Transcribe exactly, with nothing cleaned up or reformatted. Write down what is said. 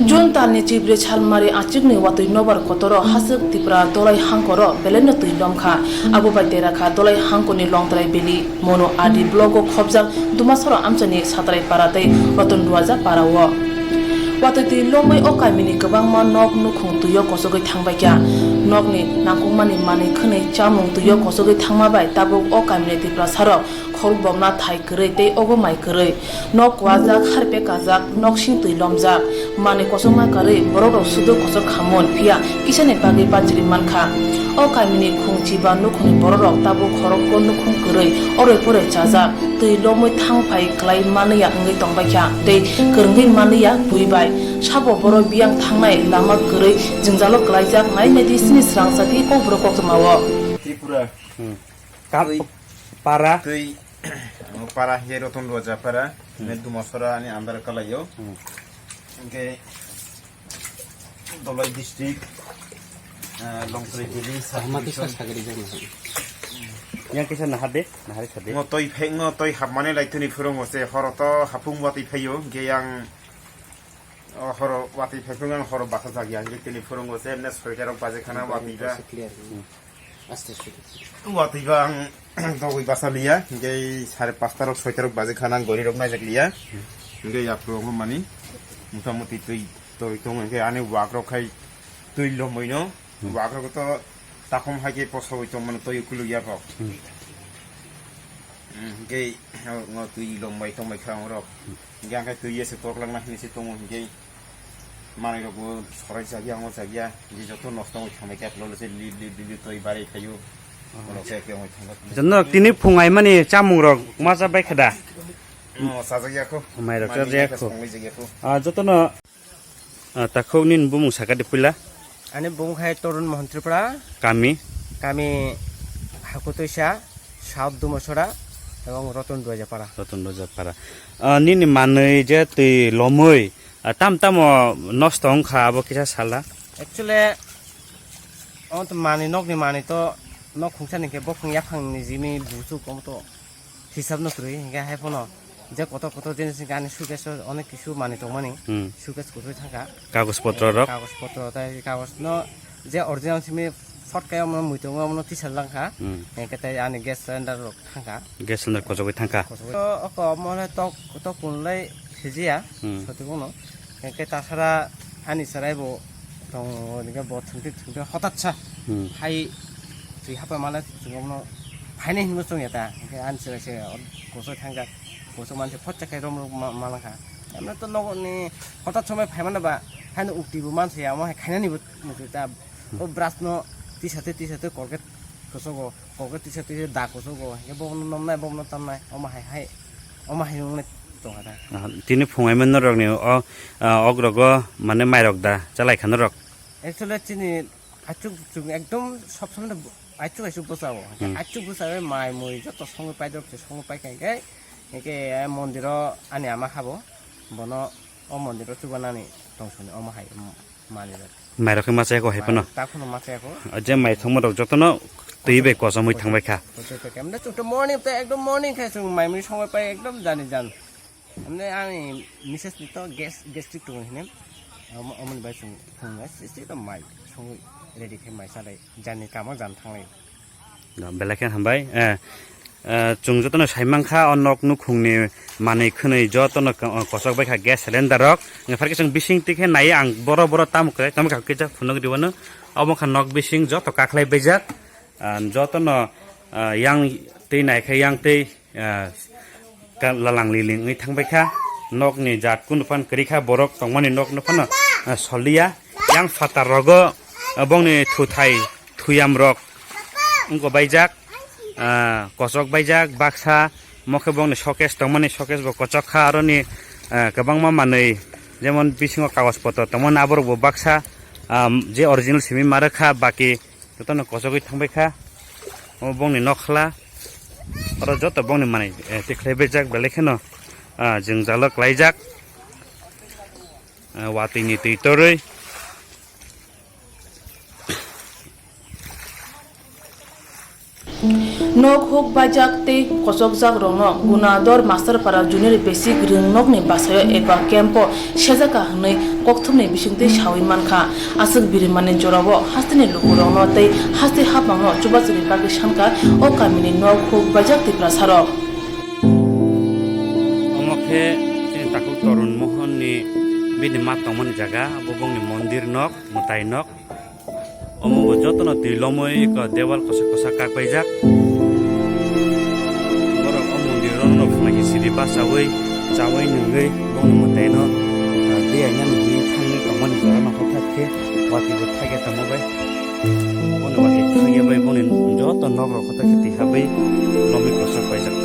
June talni chibre salmari achikni watwi nobar kotoro haswk Tipra Dolai hangkoro belaino twi lomkha. Abo bai derakha Dolai hangkoni Longtrai Valley, Mono R D block-o khobjak Dumasoro amchaini Satrai para tei Roton Duaja para-o. Watwi twi lomwi o kamini kwbangma nok nukhung twio kochogwi thangbaikha. Nokni nangkukmani manwi khwnwi chamung twio kochogwi thangma bai tabuk o kamini Tiprasarok khorok bomna thai kwrwi tei ogo mai kwrwi. Nok kwajak, harpe kajak, nok sing twi lomjak. Manwi kochokna kwrwi borokrok sudu kochok khamun, phiya kisani bagwi banchiri mankha. O kamini khung chiba nukhungni borokrok tabuk khorokgo nukhung kwrwi oroi poroi chajak. Twi lomwi thang phai kwlai manliya wngwi tongbaikha tei kwrwngwi manliya bui bai. Sabo boro biyang thangnai lama kwrwi jwngjalo kwlaijak nai naidi sini srangsa tei kokborok koktwmao. Tripura. Hmm. Kap Twi. Para. Twi. Para hiye Roton Roja para. Hmm. Dumasora ani andar kalayo. Hmm. Hingke Dolai district, eh, Longtrai Valley Hama kisa subdivision. Sagri jang naha. Yang kisa naha de, naha de sade. Ngo toi phai, ngo toi hapmani lai tini phurungo se horo to hapung watwi phaio, hingke yang, o horo watwi phai phung ang horo basa jagya, hingke tini phurungo se emne soita rok baje khana watwi ba. Clear. Hmm. Aste aste. Watwi ba ang dogwi basa liya, hingke sare pasta rok soita rok baje khana ang gori rok naijak liya. Hingke yapro omo mani, mota moti twi toi tong hingke ani wak rok khai twi lomoi no, Hmm. wak rok to takhum hai khe posogwi tong mano toi kulu ya kok. Hmm. Hmm, hingke ngo twi lomoi tong bai kha ang rok. Hingke ang khai twi ya se koklak na hinwi se tongo hingke. Manwi rok bo sorai chakya, omo chakya, je joto nosto wngwi thangbai khe, lolo se lip, lip, lip, lip, toi bari khayu. Borok se khe wngwi thangbai. Jono tini phung aimani chamung rok ma cha bai kha da? Oh, chajak ya kho. Mai rok Mani chajak ya khe kho. Songwi jak ya kho. Ah, jotono, ah, takhuk nini bumung saka di puila. Ani bumung hai Torun Mohan Tripura. Kami? Kami Hakutuisa, South Dumasora, ebong Roton Duaja para. Roton Duaja para. Ah, nini manwi je twi lomwi, ah, tam tamo nosto wngkha abo kisa sala? Actually, omo to manwi nokni manwi to nok khungsa ni khe bokhong yaphang ni jimi buchuk omo to hisab no kwrwi, hingke hai phano je kotor kotor jinis hingke ani suitcase o onek kisu manwi tongmani, Hmm. suitcase kwrwi thangkha. Kagoj potro rok? Kagoj potro tei kagoj no je original simi photo khe omo muitongo omo tisajak langkha. Hmm. Hingke tei ani gas cylinder rok thangkha. Gas cylinder kochogwi thangkha. Kochogwi. To oko omo le tok, tok kunlai sijiya, Hmm. sotik uno. Hingke tasara ani chwrai bo tongo, hingke bo thwngthwng thwngthwng hotatsa Hmm. hai twi hapma male chwng omo phainai hinwi chwngya ta. Hingke ani chwrai se kochogwi thangkha, kochog manse photsa khe rom rok ma-, malangkha. Emne to nogoni hotat somoi phaimano ba, haino ukti bo manse ya, omo hai khainani bo muchung ta. O brush no tisate tisate Colgate kosogo, Colgate tisate tisate da kosogo, hingke bobono nomnai, bobono tamnai, omo hai hai, omo hai wngwi tongkha da. Ah, tini phungai mano rokni o, ah, ok rogo mane mai rok da, chalai kha norok? Actually chini achuk chuk ekdom sob somoi no achuk achuk bwsao, Hmm. achuk bwsao mai mui joto songwi paidrop se songwi paikha hingke, hingke mondiro ani ama habo, bono o mondiro chubanani tongsoni omo hai. Manwi rok. Mai rok khe ma chaya kho hai phano. Mai rok ta phano ma chaya kho. O je mai thwngma rok jotono twi bai kochomwi thangbai kha. Kochomwi thangbai kha. Emne chwng to morning te ekdom morning khe chwng mai mui songwi pai ekdom jani jan. Emne ani misses ni to gas, gastric tongo hine. Omo, omoni bai chwng phungo sisi to mai songwi ready khe mai salai jani kamo jan thanglai. No, belai khe hambai. Eh, eh, chwng jotono sai mankha, o nok nukhungni manwi khwnwi jotono ko-, kosok bai kha gas cylinder rok. Hwnkhe phar khe chwng bising twi khe nai ang boro boro tamo kwrwi tamo kha kisa phunuk rwino. Obo wngkha nok bising joto kakhlai baijak. Ah, jotono, ah, yang twi nai khe yang twi, ah, ka-, lalang liling wngwi thangbai kha. Nokni jat kunu phan kwrwi kha, borok tongmani nok no phano, ah, soliya. Yang phatar rogo, ah, bongni thuthai thuyam rok wngkha baijak, ah, kochok baijak, baksa, mokhe bongni showcase tongmani showcase bo kochok kha, aroni, ah, kwbangma manwi, jemon bisingo kagoj potro tongmani aborok bo baksa, ah, je original simi ma rwkha, baki jotono kochogwi thangbai kha. O bongni nokhla, oro joto bongni manwi, eh, tikhlai baijak, belai kheno, ah, jwngjalo klaijak, ah, watwi ni twi torwi. Nok huk baijak tei kochokjak rokno Gunador Masterpara Junior Basic Rwngnokni basaio eba camp-o sejak kha hwnwi kokthumni bisingtwi saui mankha. Aswk birimani jorao hasteni lukurokno tei haste haphangno chubachuni bagwi sankha o kamini nok huk baijak Tiprasarok. Omo khe chini takhuk Torun Mohon ni bini ma tongmani jaga, abo bongni mondir nok, mwtai nok. Omo bo jotono twi lomwi eko dewal kosa kosa kak paijak. Borok o mondir rono phunai khe sidi bachaui chaui nungwi bongni mwtai no, ah, tei ainani hinwi thangwi tongmani jora no hothak khe watwi bo thakya tongma bai. Boni watwi thangya bai boni joto nok rok hothak khe twi habwi lomwi kosa paijak.